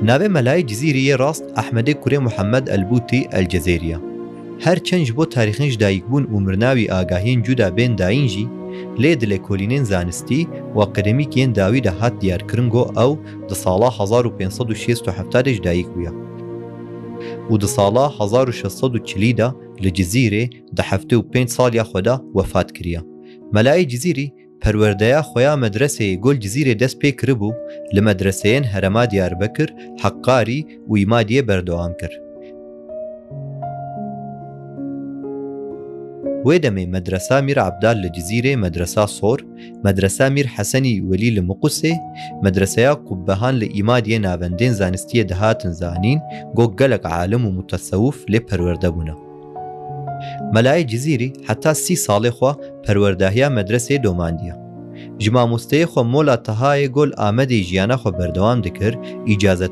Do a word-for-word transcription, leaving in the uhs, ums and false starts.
Navê Melayê Cizîrî yê rast Ehmedê kurê Muhammed el-Bûtî el-Cezêrî ye. Her çend ji bo tarîxên ji dayikbûn û mirina wî agahiyên cuda bên dayîn jî, lê di lêkolînên zanistî û akademîk yên dawî de hat diyarkirin ku ew di sala hezar û pênc sed û şêst û heft de ji dayik bûye û di sala hezar û şeş sed û çilî de li Cizîrê di heftê û pênc saliya xwe de wefat kiriye. Melayê Cizîrî perwerdeya xwe ya medreseyê ku li Cizîrê dest pê kiribû, li medreseyên herêma Diyarbekir, Heqarî û Îmadiyê berdewam kir. Wê demê medresa Mîr Ebdal li Cizîrê, medresa Sor, medresa Mîr Hesenî Welî li Miqusê, medreseya Qubbehan li Îmadiyê navendên zanistiyê dihatin zanîn, ku gelek alim û mutesewif lê perwerde bûne. Melayê Cizîrî heta sî salê xwe perwerdahiya medreseyê domandiye. Ji mamosteyê xwe Mola Tahayê ku li Amedê jiyana xwe berdewam dikir, îcazeta